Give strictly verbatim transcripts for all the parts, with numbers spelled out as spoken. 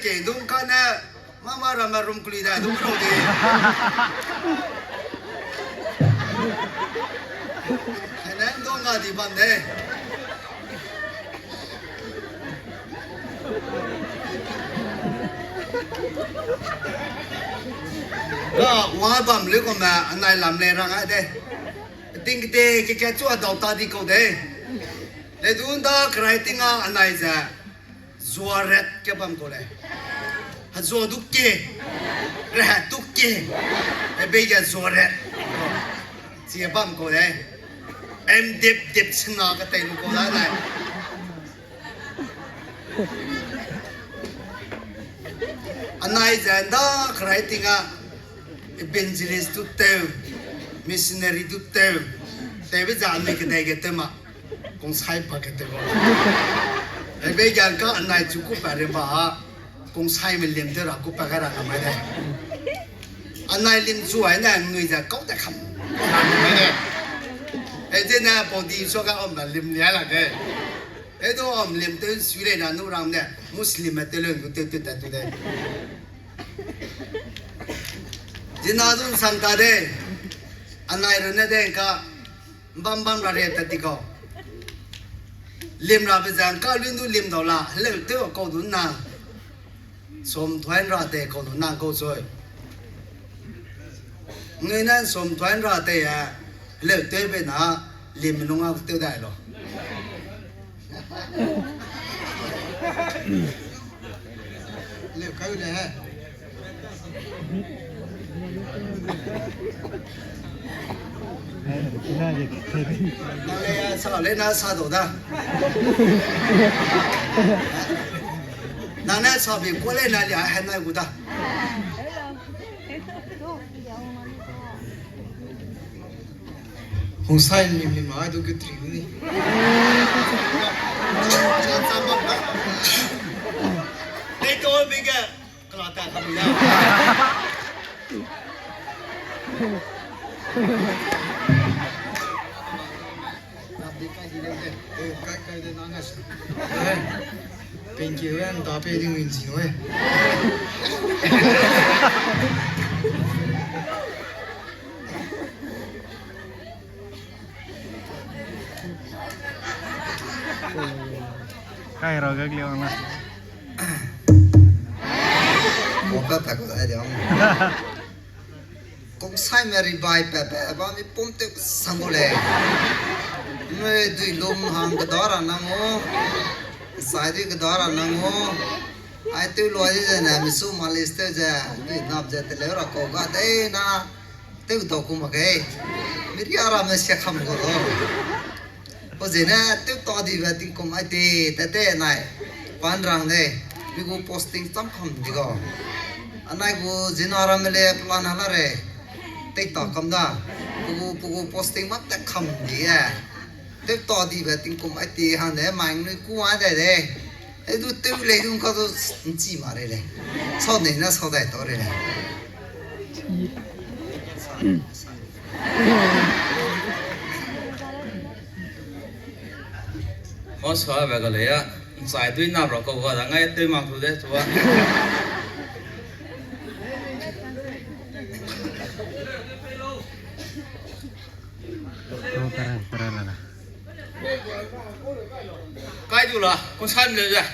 Ke dung kane, mama ramme rum kuli da dung kau di. Ene dung ga di bam de. Ga wa bam le ko me anai lam le rang a de. Ting kete ke ke chu a dau ta di kau de. Le du nda krai ting a anai ze. Zuaret ke bam kau lei. Hezua du ke. Rehat du ke. Ebe ge zuaret. Chi bam kau lei. Em dip dip sena ke tei lu kau la lei. Anai ze nda krai ting a evangelist du teu, missionary du teu, tewbe ze anui kedei ge teu ma. Kungsai pa ke te ko. Ebe gan ka anai chu ku pa rim ba a. Kungsai me lim te ra ku pa ga ra na mai de. Anai lim chu ai na nui za kau te kam. Ebe na body so ga om na lim lia la ke. Edo om lim te sui le na nu ram ne. Muslim te le ngu te te ta tu de. Zina zun sang ta de. Anai ru ne de ka. Bam bam ra re ta ti kau. Lim ra be zang ka lun du lim dau la, heleu tew kau du na. Som thuan ra te kau du na kau soi. Ngui nan som thuan ra te a, heleu tew be na, lim lung a tew dai lo. Leu kau le he. Nang le sa le na sa dau da. Nang ne sa bi kua le na lia he nai gu da. Hungsai ni mi ma du ke tri ni. Dei to bi ge. Kala ta kami na. Kai, kai de nang a sa. Thank you, and da pe ding win zin we. Kai ra gak liang na. Mo ka tak dai de. Kungsai me ribai pe pe ba mi pum te sang gu lei. Me dui lum hang kedara nang o. Sai dui kedara nang o. Ai tu lo ai de na mi su malis te ze. Dui nap ze te le ra ko ga de na. Tew dau ku mak ge. Miria ramme sia kam gu lo. Pau ziene tew ta dibe tingkum ai te, te te nai. Pan rang de. Mi gu posting cham kam di ga. Anai gu zina ramme le plan ha la re. Tei ta kam da. Pu gu, pu gu posting ma te kam di e. Tew ta dibe tingkum ai te hang de, mai nui ku ai de de. E du tew lei du ka du nchi ma re lei. Sau nei na sau dai tau re lei. Mo sua be ga lei a, nchai dui na ro ko ga da ngai tew mak tu de chua. Kai du la, kun san le ja.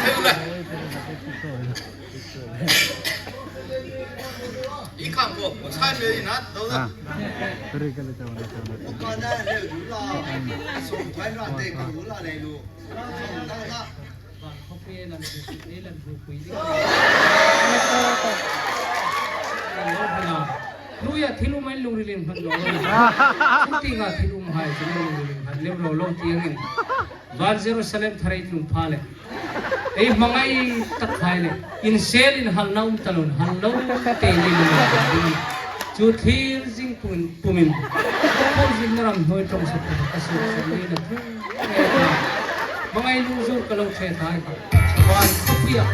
Kai du la. I kang ko, kun san le na, dau la. Ah. Sorry, ka le chau na, chau na. Ka na le du la. Song kai ra te ka du la le lu. Song kai la. Ruya thilum ai lung riling han lo. Shooting a thilum hai, thilum riling han lem lo lo tiang in. Van Jerusalem tharei thilum pha le. Ei mangai tak khai le. In sel in hal na um talon, hal lo te ni lung. Chu thil jing pun pumin. Ko jing na ram hoi trong sa ka su sa ni na. Mangai lungzur kalau che thai ka. Wan, sia.